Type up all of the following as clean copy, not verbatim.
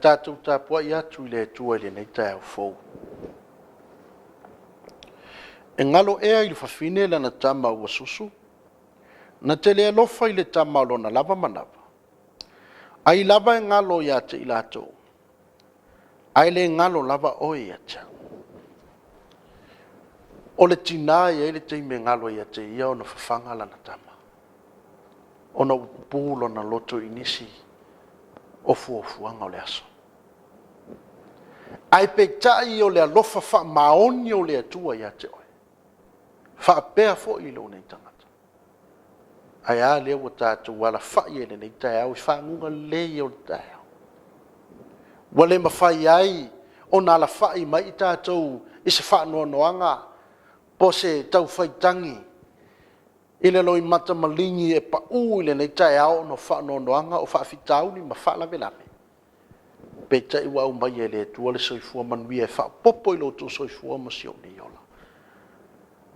tatou tapuai atu i le Atua i lenei taeao fou. E galo ea i le fafine lana tama ua susu? Na te le alofa i le tama o lona lava manava? Ai lava e galo ia te i latou, ae le galo lava oe ia te au. O le tina e i ai le taimi e galo ia te ia ona fafaga lana tama, ona ua pupu lona loto i nisi o fuafuaga o le aso. Ae peitai o le alofa faamaoni o le Atua ia te oe, faapea foi lou nei tagata. Ae a lea ua tatou alafai ai i lenei taeao i faguga lelei o le taeao? Ua le mafai ai ona alafai mai i tatou i se faanoanoaga po o se tau faitagi i le loimata maligi e pau i lenei taeao ona o faanoanoaga, o faafitauli ma faalavelave. Peitai ua aumaia e le Atua le soifua manuia e faaopoopo i lo outou soifua ma si ou nei ola.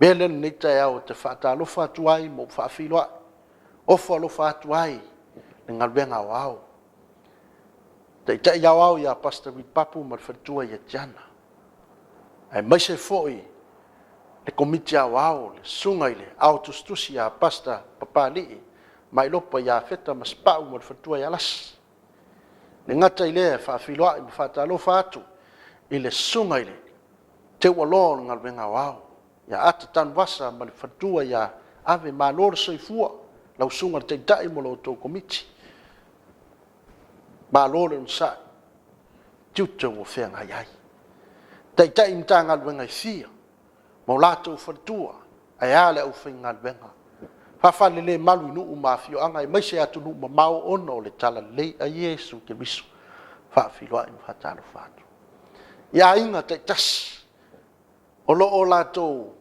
O le mea lea i lenei taeao ou te faatalofa atu ai ma ou faafeiloai, ofo alofa atu ai i le galuega aoao, Taitai aoao ia Pastor Ropati ma le faletua ia Tiana, aemaise foi le Komiti Aoao le Susuga i le Ao Tusitusi ia Pastor Papalii Mailopa Iafeta Masepau ma le faletua ia Lasi. E le gata i lea e faafeiloai ma faatalofa atu i le Susuga i le Teualoa o le galuega aoao ia Ata Tanuvasa ma le faletua ia Ave, malo le soifua lau Susuga i le Taitai ma lo outou Komiti. Malo le onosai i tiute ua feagai ai. Taitai o Matagaluega e fia ma o latou faletua, ae a le aufaigaluega faafalelemalu i nuu ma afioaga aemaise atunuu mamao ona o le talalelei a Iesu Keriso. E faafeiloai ma faatalofa atu. I aiga taitasi o lo o latou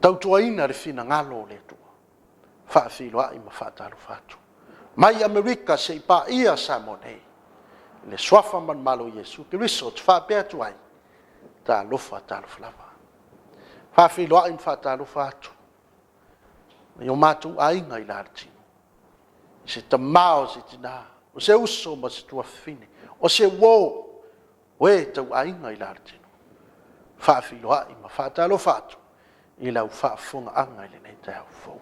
tautuaina le finagalo o le Atua, e faafeiloai ma faatalofa atu. Mai Amerika seia paia Samoa nei, i le suafa manumalo o Iesu Keriso ou te faapea atu ai, talofa, talofa lava. E faafeiloai ma faatalofa atu i o matou aiga i le Alotino, i se tama o se tina, o se uso ma se tuafafine, o se uo, o e tauaiga i le Alotino, faafeiloai ma faatalofa atu i lau faafofogaaga i lenei taeao fou.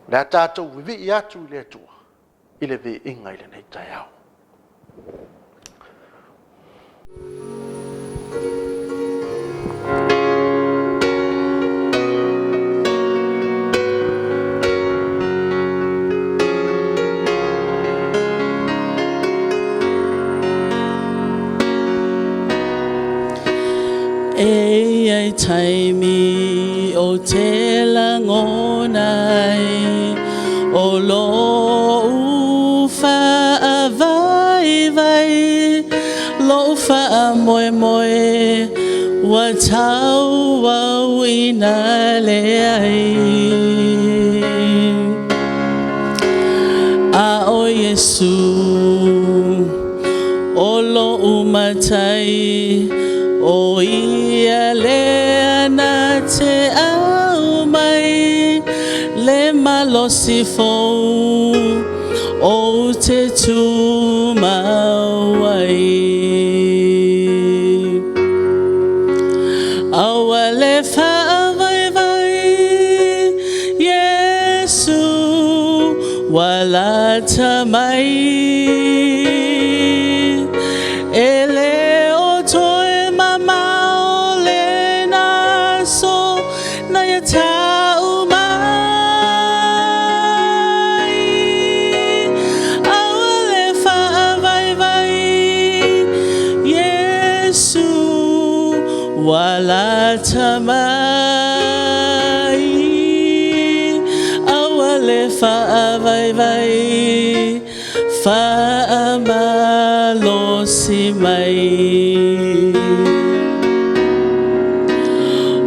O le a tatou vivii atu i le Atua i le viiga i lenei taeao. E i ai taimi ou te lagona ai o lou faavaivai, lou faamoemoe ua tau au ina leai. A o Iesu o lou Matai, o Ia lea na te aumai le malosi fou ou te tumau ai. Aua le faavaivai Iesu ua lata mai. E le o toe mamao lena aso na ia tau mai. Aua le faavaivai Iesu ua lata mai. Aua le faavaivai, faamalosi mai.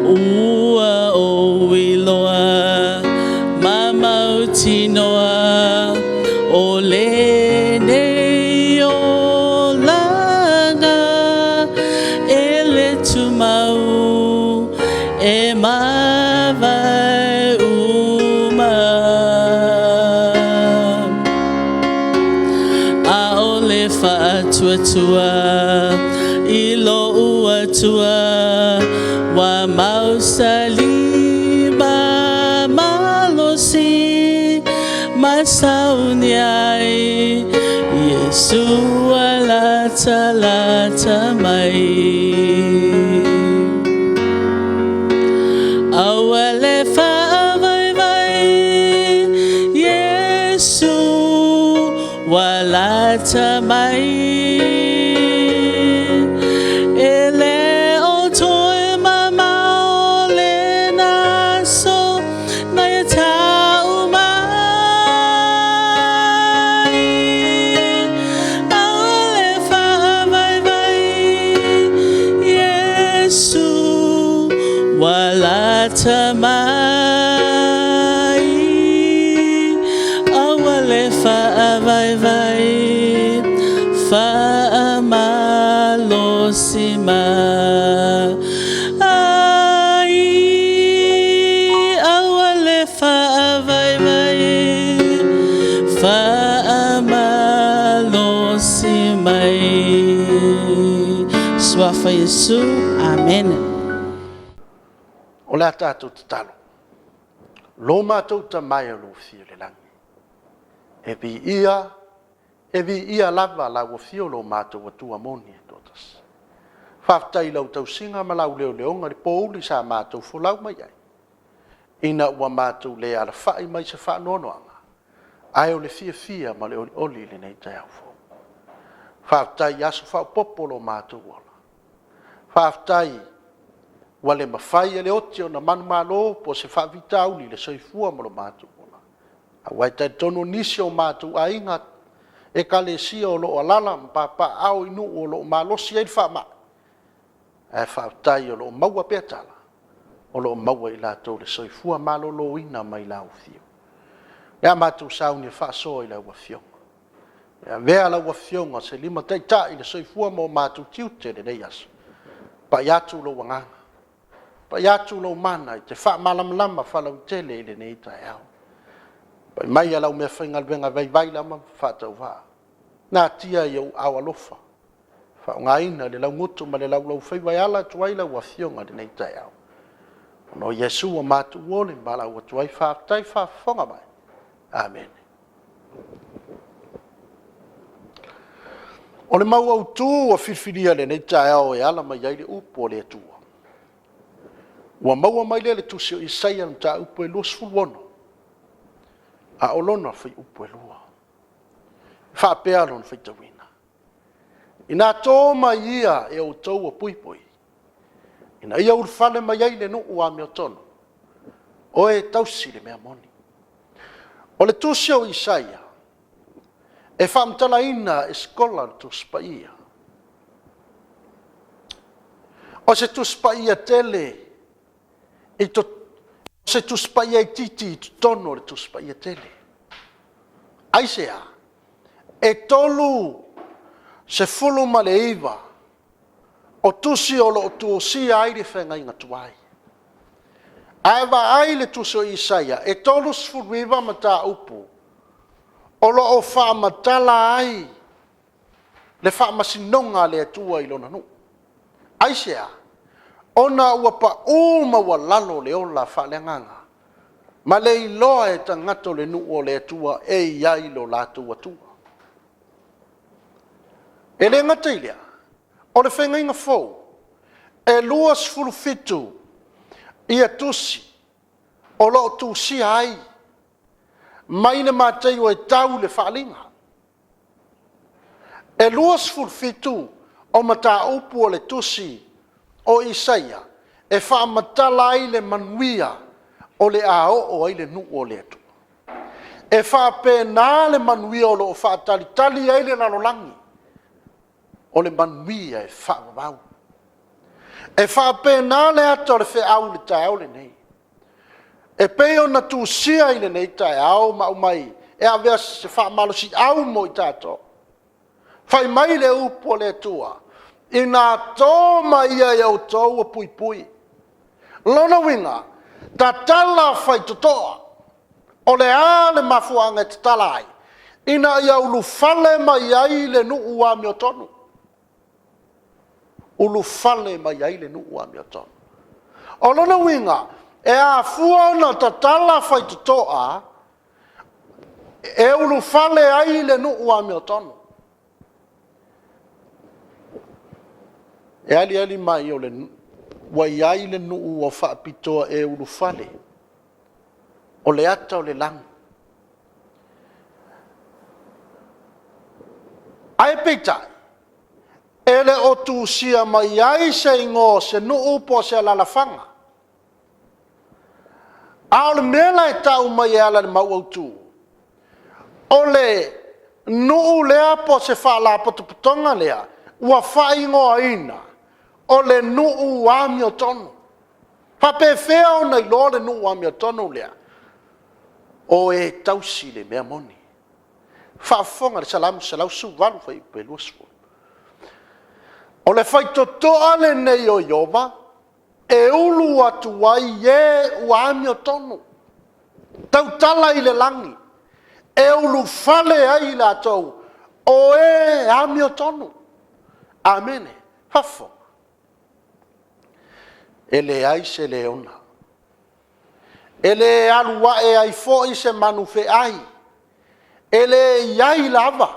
Ua ou iloa ma mautinoa o lenei olaga e le tumau e mavae uma. Atua, i lou Atua, ua mausali ma malosi, ma sauni ai, Iesu ua latalata mai. Aua le faavaivai, Iesu ua lata mai. E le o toe mamao lena aso na ia tau mai. Aua le faavaivai, Iesu ua lata mai. Aua le faavaivai, faamalosi mai. Aua le faavaivai, faamalosi mai. Suafa Iesu. Amene. O le a tatou tatalo. Lo matou Tama e o lo o afio i le lagi, e viia, e viia lava lau afio lo matou Atua moni e toatasi. Faafetai i lau tausiga ma lau leoleoga i le pouli sa matou folau mai ai, ina ua matou le alafai mai se faanoanoaga, ae o le fiafia ma le olioli i lenei taeao fou. Faafetai i aso faaopoopo o lo matou ola. Faafetai ua le mafai e le oti ona manumalo po o se faafitauli i le soifua ma lo matou ola. Aua e talitonu o nisi o matou aiga ekalesia o lo o alaala ma papaaao i nuu o lo o malosi ai le faamai, ae faafetai o lo o maua pea tala, o lo o maua e i latou le soifua maloloina mai lau Afioga. O le a matou sauni e faasoa i lau Afioga. E avea lau Afioga se limataitai i le soifua ma o matou tiute i lenei aso. Pai atu lou agaga, pai atu lou mana e te faamalamalama faalauaitele i lenei taeao. Pai mai a lau meafaigaluega vaivai lama faatauvaa. Natia i ou aao alofa, faaaogaina le laugutu ma le laulaufaiva e ala atu ai lau Afioga i lenei taeao. Ona o Iesu ua matou ole ma valaau atu ai, faafetai faafofoga mai. Amene. O le mau autu ua filifilia i lenei taeao e ala mai ai le upu a le Atua, ua maua mai lea i le tusi o Isaia le mataupu e 26, a o lona fuaiupu e 2. E faapea lona faitauina, Ina to mai ia e outou ua puipui, ina ia ulufale mai ai le nuu amiotonu, o e tausi le mea moni. O le tusi o Isaia, e faamatalaina e sikola le Tusi Paia. O se Tusi Paia tele, o se Tusi Paia itiiti i totonu o le Tusi Paia tele. Aisea? E 39 o tusi o lo o tusia ai le feagaiga tuai. Ae vaai le tusi o Isaia, e 39 mataupu o lo o faamatala ai le faamasinoga a le Atua i lona nuu. Aisea? Ona ua pau maualalo le ola faaleagaga ma le iloa e tagata o le nuu o le Atua e i ai lo latou Atua. E le gata i lea, o le feagaiga fou, e 27 ia tusi o lo o tusia ai mai le Mataio e tau i le Faaaliga. E 27 o mataupu o le tusi o Isaia e faamatala ai le manuia o le a oo ai le nuu o le Atua. E faapena le manuia o lo o faatalitali ai le lalolagi, o le manuia e faavavau. E faapena le ata o le feau i le taeao lenei, e pei ona tusia i lenei taeao ma aumai e avea se faamalosiau mo i tatou. Fai mai le upu a le Atua, ina to mai ia e outou ua puipui. Lona uiga, tatala faitotoa. O le a le mafuaaga e tatala ai? Ina ia ulufale mai ai le nuu amiotonu. Ulufale mai ai le nuu amiotonu. O lona uiga, e afua ona tatala faitotoa e ulufale ai le nuu amiotonu. E aliali mai o le, ua i ai le nuu ua faapitoa e ulufale. O le ata o le lagi. Ae peitai, e le o tusia mai ai se igoa o se nuu po o se alalafaga. A o le mea la e tau mai e ala i le mau autu, o le nuu lea po o se faalapotopotoga lea ua faaigoaina o le nuu amiotonu. E faapefea ona iloa le nuu amiotonu lea? O e tausi le mea moni. Faafofoga i le Salamo 118 fuaiupu e 20. O le faitotoa lenei o Ieova e ulu atu ai e ua amiotonu, tautala i le lagi, e ulufale ai i latou o e amiotonu. Amene. Faafofoga. E leai se leona, e le alu ae ai foi se manu feai, e le i ai lava,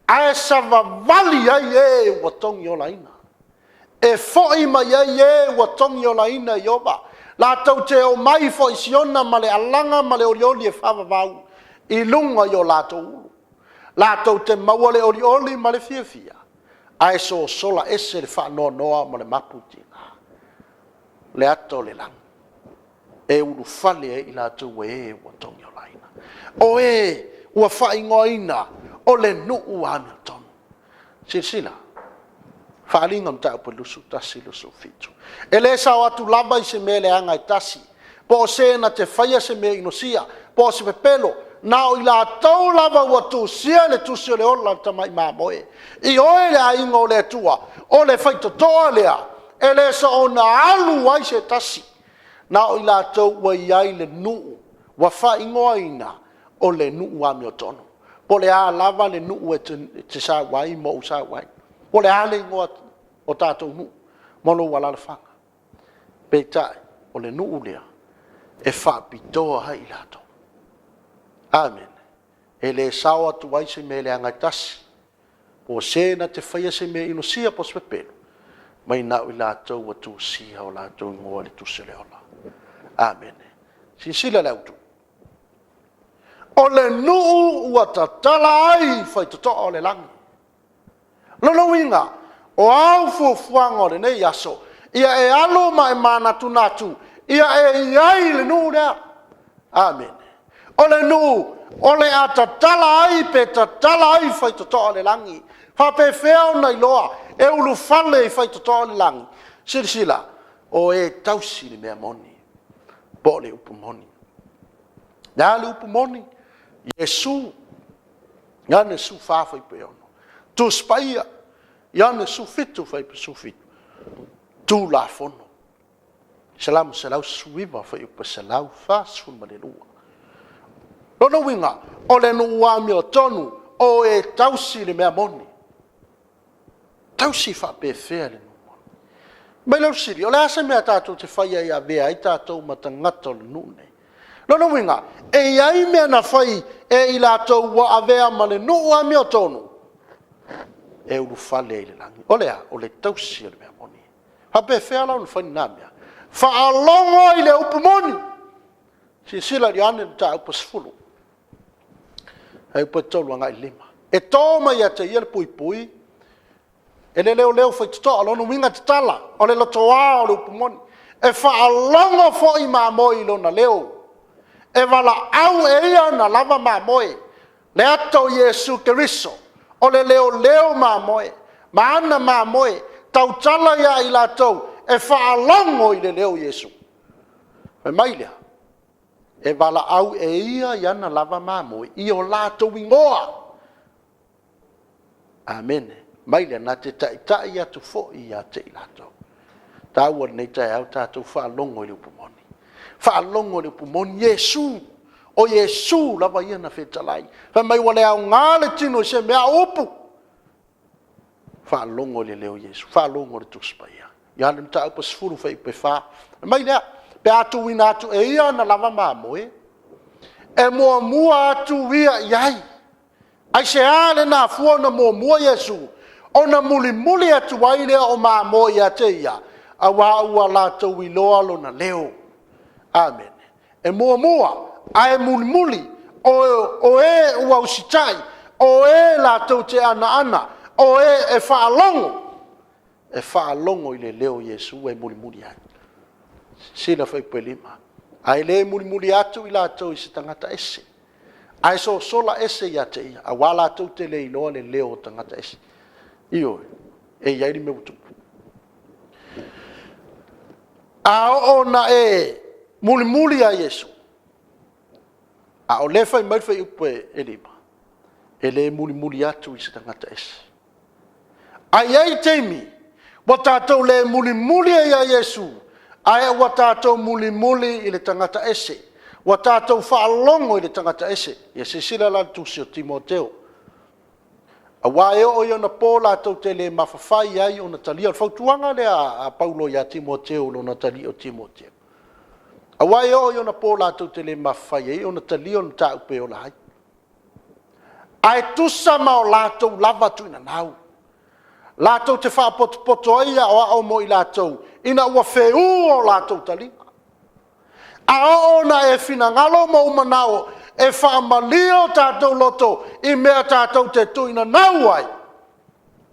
ae savavali ai e ua togiolaina. E foi mai ai e ua togiolaina e Ieova, latou te omai foi i Siona ma le alaga ma le olioli e faavavau i luga i o latou ulu. Latou te maua le olioli ma le fiafia, ae sosola ese le faanoanoa ma le mapu i tina. Le ata o le lagi e ulufale ai i latou o e ua togiolaina, o e ua faaigoaina o le nuu amiotonu. Silasila, Faaaliga Mataupu 21, 27. E le sao atu lava i se mea leaga e tasi, po o se na te faia se mea inosia, po o se pepelo, na o i latou lava ua tusia i le tusi o le ola o le Tamai Mamoe. Ioe le aiga o le Atua, o le faitotoa lea, e le soona alu ai se tasi, na o i latou ua i ai le nuu ua faaigoaina o le nuu amiotonu. Po o le a lava le nuu e te sau ai ma ou sau ai, po o le a le igoa o tatou nuu ma lou alaalafaga, peitai o le nuu lea e faapitoa ai i latou. Amene. E le sao atu ai se mea leaga e tasi, po o se na te faia se mea inosia po o se pepelo, mai na o i latou ua tusia o latou igoa i le tusi o le ola. Amene. Silasila le autu. O le nuu ua tatala ai faitotoa o le lagi. Lona uiga, o au fuafuaga o lenei aso, ia e alo ma e manatunatu, ia e i ai i le nuu lea. Amene. O le nuu o le a tatala ai pe tatala ai faitotoa o le lagi. E faapefea ona iloa e ulufale i faitotoa o le lagi? Silasila, o e tausi le mea moni, po o le upu moni. Le a le upu moni? Iesu. Ioane 14 fuaiupu e 6. Tusi Paia, Ioane 17 fuaiupu 17. Tulafono. Salamo 119 fuaiupu 142. Lona uiga, o le nuu amiotonu o e tausi le mea moni. Tausi faapefea le mea moni? Mai lau fesili, o le a se mea tatou te faia e avea ai tatou ma tagata o le nuu lenei? Lona uiga, e i ai mea na fai e i latou ua avea ma le nuu amiotonu e ulufale ai i le lagi. O le a? O le tausi o le mea moni. Faapefea la ona fai lena mea? Faalogo i le upu moni. Silasila i Ioane mataupu 10, fuaiupu e 3 agai i le 5. E to mai ia te ia le puipui e le leoleo faitotoa, o lona uiga e tatala, o le lotoa o le upu moni. E faalogo foi mamoe i lona leo, e valaau e ia ana lava mamoe. Le ata o Iesu Keriso, o le leoleo mamoe, ma ana mamoe, tautala ia i latou e faalogo i le leo o Iesu. Fai mai lea, e valaau e ia i ana lava mamoe i o latou igoa. Amene. Mai lea, na te taitai atu foi ia te i latou. Taua lenei taeao tatou faalogo i le upu moni. Faalogo i le upu moni, Iesu. O Iesu lava ia na fetalai. Fai mai ua le aoga le tino i se mea a o upu. Faalogo i le leo o Iesu, faalogo i le Tusi Paia. Ioane Mataupu 10 fuaiupu e 4. Fai mai lea, pe a tuuina atu e ia ana lava mamoe, e muamua atu ia i ai. Aisea le na afua ona muamua Iesu? Ona mulimuli atu ai lea o mamoe ia te ia, aua ua latou iloa lona leo. Amene. E muamua ae mulimuli o e ua usitai, o e latou te anaana, o e e faalogo, e faalogo i le leo o Iesu e mulimuli atu. Silasila fuaiupu 5, ae le mulimuli atu i latou i se tagata ese, ae sosola ese ia te ia, aua latou te le iloa le leo o tagata ese. Ioe, e i ai le mea ua tupu. A oo ina e mulimuli ia Iesu, a o lea e fai mai le fuaiupu e 5, e le mulimuli atu i se tagata ese. Ae i ai taimi ua tatou le mulimuli ai ia Iesu, ae ua tatou mulimuli i le tagata ese, ua tatou faalogo i le tagata ese. Ia silasila la i le tusi o Timoteo, aua e oo i ona po latou te le mafafai ai ona talia. O le fautuaga lea a Paulo ia Timoteo i lona atalii o Timoteo. Aua e oo i ona po latou te le mafafai ai ona talia le mataupu e ola ai. Ae tusa ma o latou lava tuuina, latou te faapotopoto ai aoao mo i latou, ina ua feu o latou taliga. A oo ina e finagalo ma ou manao e faamalie o tatou loto i mea tatou te tuuina ai,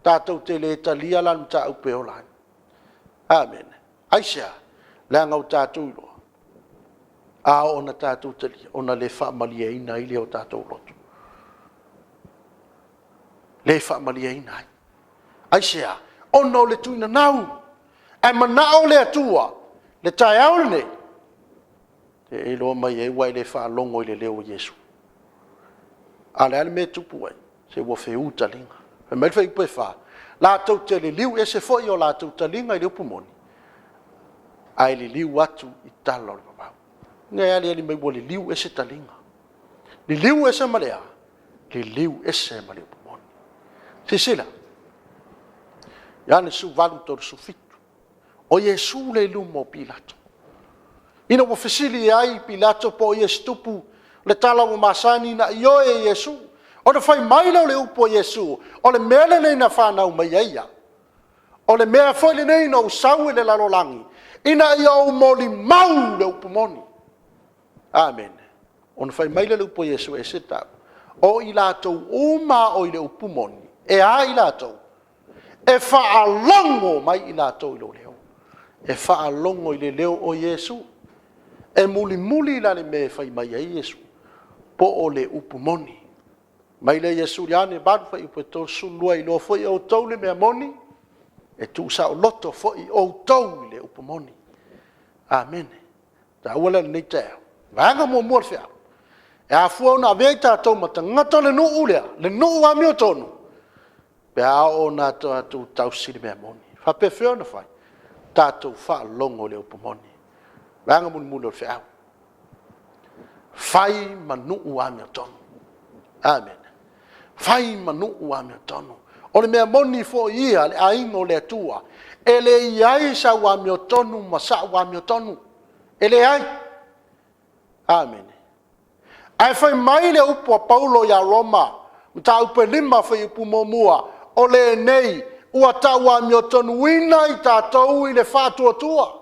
tatou te le talia la le mataupu e ola ai. Amene. Aisea? Leaga ua tatou iloa, a oo ina tatou talia, ona le faamalieina ai lea o tatou loto. Le faamalieina ai. Aisea? Ona o le tuuina. Ae manao le Atua i le taeao lenei, e iloa mai ai ua e le faalogo i le leo o Iesu. A o le a le mea e tupu ai? Se ua feu taliga. Fai mai le fuaiupu e 4, latou te liliu ese foi o latou taliga i le upu moni, ae liliu atu i tala o le vavau. E aliali mai ua liliu ese taliga. Liliu ese ma le a? Liliu ese ma le upu moni. Silasila, Ioane 18:37, o Iesu lea i luma o Pilato. Ina ua fesili ai Pilato po o ia se tupu, le tala ua masani, na ioe e Iesu. Ona fai mai lea o le upu a Iesu, o le mea lenei na fanau mai ai au, o le mea foi lenei na ou sau ai i le lalolagi, ina ia ou molimau le upu moni. Amene. Ona fai mai lea o le upu a Iesu, e ese le taua. O i latou uma a o i le upu moni, e a i latou? E faalogo mai i latou i lou leo. E faalogo i le leo o Iesu. E mulimuli la i le mea e fai mai ai Iesu, po o le upu moni. Fai mai lea o Iesu ia Ioane 8:32, e iloa foi e outou le mea moni, e tuusaoloto foi outou i le upu moni. Amene. O le taua lea o lenei taeao. Vaega muamua o le feau, e afua ona avea i tatou ma tagata o le nuu lea, le nuu amiotonu, pe a oo ina tatou tausi le mea moni. E faapefea ona fai? Tatou faalogo i le upu moni. Vaega mulimuli o le feau, fai ma nuu amiotonu. Amene. Fai ma nuu amiotonu. O le mea moni foi ia le aiga o le Atua, e le i ai sau amiotonu ma sau amiotonu. E leai. Amene. Ae fai mai le upu a Paulo ia Roma, mataupu e 5 fuaiupu 1, o lenei ua tauamiotonuina i tatou i le faatuatua,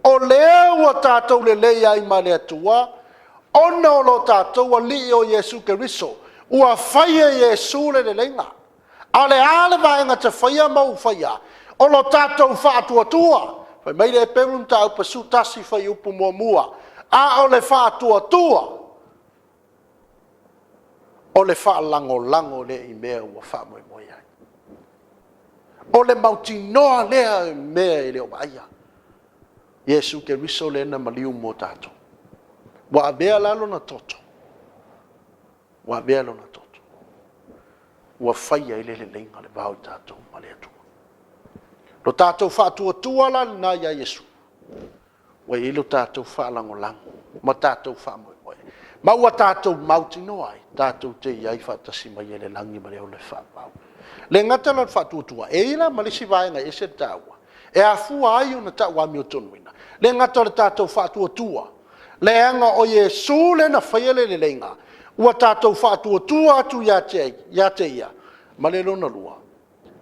o lea ua tatou lelei ai ma le Atua, ona o lo tatou Alii o Iesu Keriso, ua fai e Iesu le leleiga. A o le a le vaega e te faia ma ou faia? O lo tatou faatuatua. Fai mai le Heperu Mataupu 11 fuaiupu 1, a o le faatuatua, o le faalagolago lea i mea ua faamoemoe i ai. O le mautinoa lea i mea e le o vaaia. Iesu Keriso lea na maliu mo tatou. Ua avea la lona toto, ua avea lona toto, ua fai ai le leleiga, le va o tatou ma le Atua. Lo tatou faatuatua la lena ia Iesu, ua i ai lo tatou faalagolago ma tatou faamoemoe, ma ua tatou mautinoa ai, tatou te i ai faatasi ma Ia i le lagi ma le ola faavavau. Le gata la o le faatuatua, e i ai la ma le isi vaega e ese le taua, e afua ai ona tau amiotonuina. Le gata o le tatou faatuatua, leaga o Iesu lea na faia le leleiga, ua tatou faatuatua atu ia te Ia, ma le lona lua,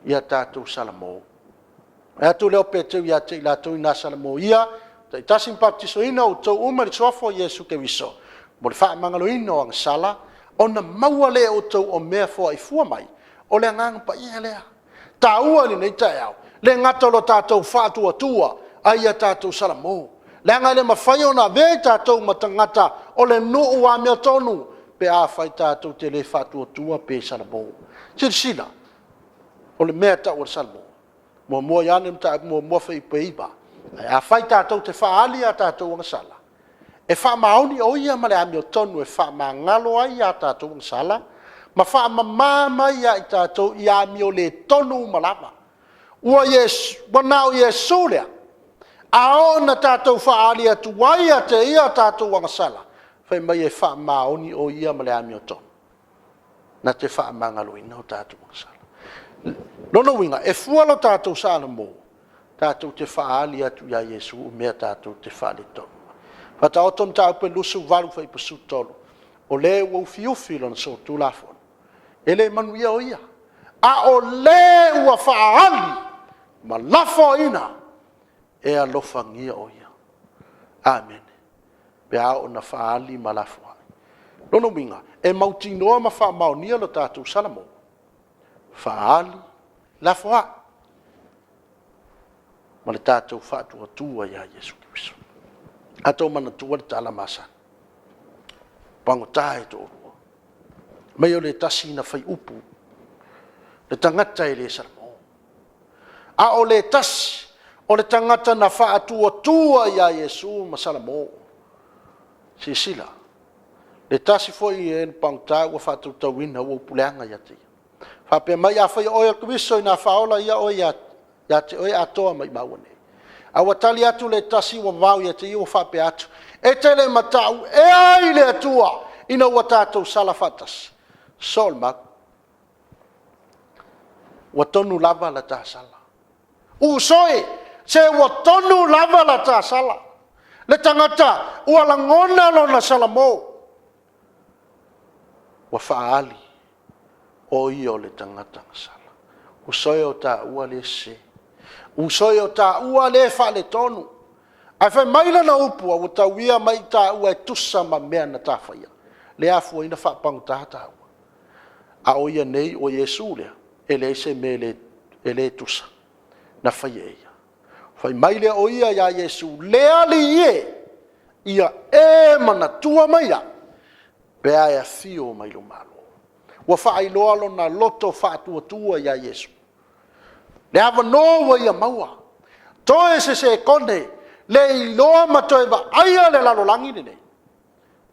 ia tatou salamo. Fai atu lea o Peteru ia te i latou ina a salamo ia, taitasi ma baptisoina outou uma i le Suafa o Iesu Keriso mo le faamagaloina o agasala, ona maua lea e outou o mea foai fua mai o le Agaga Paia lea. E taua i lenei taeao, e le gata o lo tatou faatuatua, a ia tatou salamo. Leaga e le mafai ona avea i tatou ma tagata o le nuu amiotonu pe afai tatou te le faatuatua pe salamo. Silasila, o le mea e tau o le salamo. 1 Ioane Mataupu 1 fuaiupu e 9. Ae afai tatou te faaali a tatou agasala, e faamaoni o Ia ma le amiotonu e faamagalo ai a tatou agasala ma faamama mai ia i tatou i amio le tonu uma lava. Ua na o Iesu lea, a oo ina tatou faaali atu ai ia te Ia a tatou agasala, fai mai e faamaoni o Ia ma le amiotonu, na te faamagaloina o tatou agasala. O lona uiga, e fua lo tatou salamo, tatou te faaali atu ia Iesu mea tatou te faaletonu. Faataoto Mataupu e 28 fuaiupu 13, o le ua ufiufi lona solitulafono, e le manuia o ia, a o le ua faaali ma lafoaiina, e alofagia o ia. Amene. Pe a oo ina faaali ma lafoai. O lona uiga, e mautinoa ma faamaonia lo tatou salamo, faaali, lafoai ma le tatou faatuatua ia Iesu Keriso. A outou manatua le tala masani, pagota e toalua, fai mai o le tasi na fai upu, le tagata e le salamo. A o le tasi, o le tagata na faatuatua ia Iesu ma salamo. Silasila, le tasi foi e pagota ua faatautauina ua upu leaga ia te ia. Faapea mai, afai o oe o le Keriso, ina faaola ia oe ia te oe atoa maumau ane. A ua tali atu le tasi ua vavao ia te ia ua faapea atu, e te le matau ea i le Atua ina ua tatou sala faatasi? Soo le mau. Ua tonu lava la ta sala. Uso e, se ua tonu lava la ta sala. Le tagata ua lagona lona salamo, ua faaali o ia o le tagata na sala. Uso e o taua lea e sese. Uso e o taua lea e faaletonu. Ae fai mai lana upu, ua tauia mai taua e tusa ma mea na ta faia. Lea e afua ai ona faapagota taua. A o ia nei, o Iesu lea, e leai se mea e le tusa na faia e ia. Fai mai lea o ia ia Iesu, le Alii e, ia e manatua mai au pe a e afio mai i lou Malo. Ua faailoa lona loto faatuatua ia Iesu. Le avanoa ua ia maua, toe se sekone le iloa ma toe vaaia le lalolagi lenei,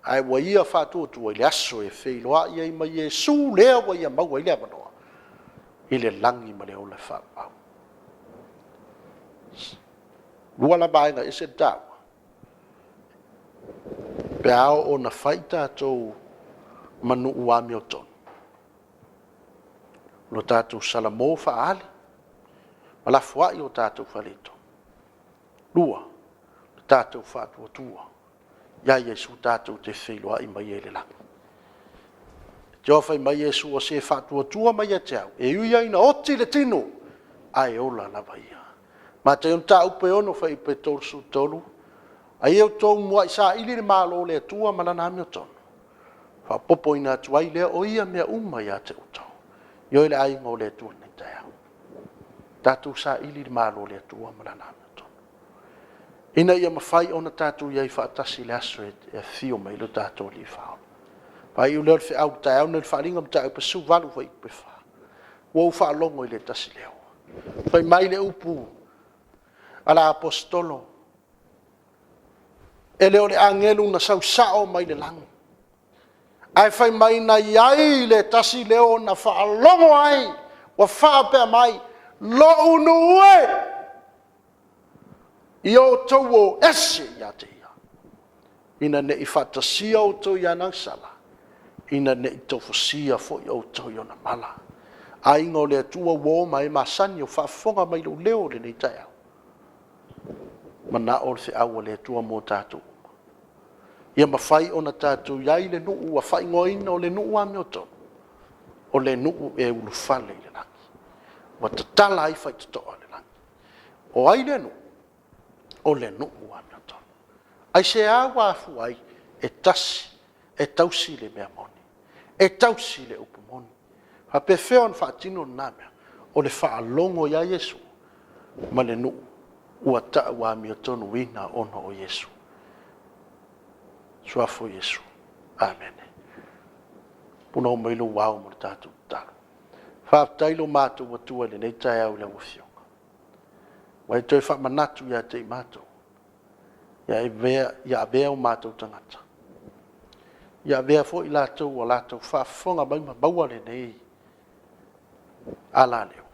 ae ua ia faatuatua i le aso e feiloai ai ma Iesu lea ua ia maua ai le avanoa i le lagi ma le ola faavavau. Lua la vaega e ese le taua, pe a oo ina fai tatou ma nuu amiotonu, lo tatou salamo faaali ma lafoai o tatou faaletonu. Lua, o tatou faatuatua ia Iesu tatou te feiloai ma ia i le lagi. Te fai mai Iesu, o se faatuatua mai ia te au, e ui lava ina oti le tino, ae ola lava ia. Matau Mataupu e 6 fuaiupu e 33, a ia outou muai saili le Malo o le Atua ma lana amiotonu, faaopoopoina atu ai lea o ia mea uma ia te outou. Ioe le aiga o le Atua i lenei taeao, tatou saili le Malo o le Atua ma lana amiotonu, ina ia mafai ona tatou i ai faatasi i le aso e afio mai ai lo tatou Alii Faaola. Faaiu lea o le feau i le taeao lenei i le faaaliga mataupu 18 fuaiupu e 4. Ua ou faalogo i le tasi leo, fai mai le upu a le Aposetolo, e le o le agelu na sau sao mai le lagi, ae fai mai na i ai le tasi leo na faalogo ai ua faapea mai, Lou nuu e, ia outou o ese ia te ia, ina ne i faatasia outou i ana agasala, ina ne i tofusia foi outou i ona mala. Aiga o le Atua ua o ma e masani o faafofoga mai lou leo i lenei taeao. Manao le feau a le Atua mo tatou uma. Ia mafai ona tatou i ai i le nuu ua faaigoaina o le nuu amiotonu, o le nuu e ulufale i le lagi, ua tatala ai faitotoa o le lagi. O ai lea nuu? O le nuu amiotonu. Aisea ua afua ai? E tasi, e tausi le mea moni, e tausi le upu moni. E faapefea ona faatino lena mea? O le faalogo ia Iesu ma le nuu ua tau amiotonu ona o Iesu. Suafa o Iesu. Amene. Punou mai lou ao mo le tatou tatalo. Faafetai lo matou Atua i lenei taeao i lau Afioga. Ua e toe faamanatu ia te i matou, ia avea o matou tagata, ia avea foi i latou ua latou faafofoga mai ma maua lenei alaleo,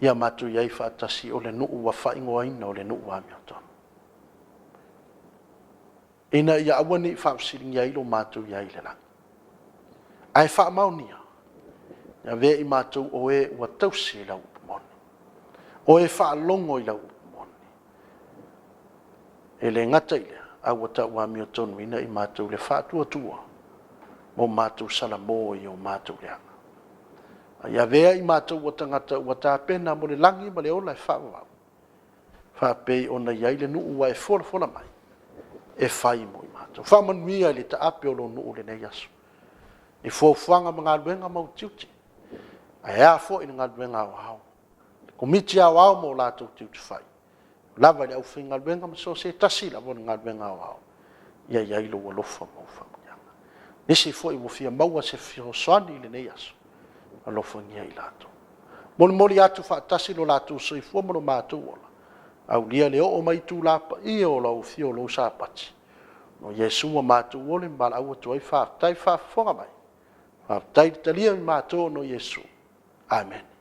ia matou i ai faatasi o le nuu ua faaigoaina o le nuu amiotonu. Ina ia aua ne i faafesiligia ai lo matou i ai i le lagi, ae faamaonia, ia avea i matou o e ua tausi i lau upu moni, o e faalogo i lau upu moni. E le gata i lea, a ua tau amiotonu i matou le faatuatua ma o matou salamo i o matou leaga. A ia avea i matou o tagata ua tapena mo le lagi ma le ola e faavavau, faapei ona i ai le nuu ua e folafola mai, e fai mo i matou. Faamanuia i le taape o lou nuu i lenei aso, i fuafuaga ma galuega ma ou tiute, ae a foi le galuega aoao, le Komiti Aoao ma o latou tiute fai, lava i le aufaigaluega ma so o se tasi lava o le galuega aoao, ia i ai lou alofa ma ou faamanuiaga. Nisi foi ua fia maua se fesoasoani i lenei aso, alofagia i latou. Molimoli atu faatasi lo latou soifua ma lo matou ola, aulia le oo mai i itula paia o lau afio o lou Sapati, o Iesu ua matou olioli ma valaau atu ai, faafetai faafofoga mai, faafetai le talia i matou ona o Iesu. Amene.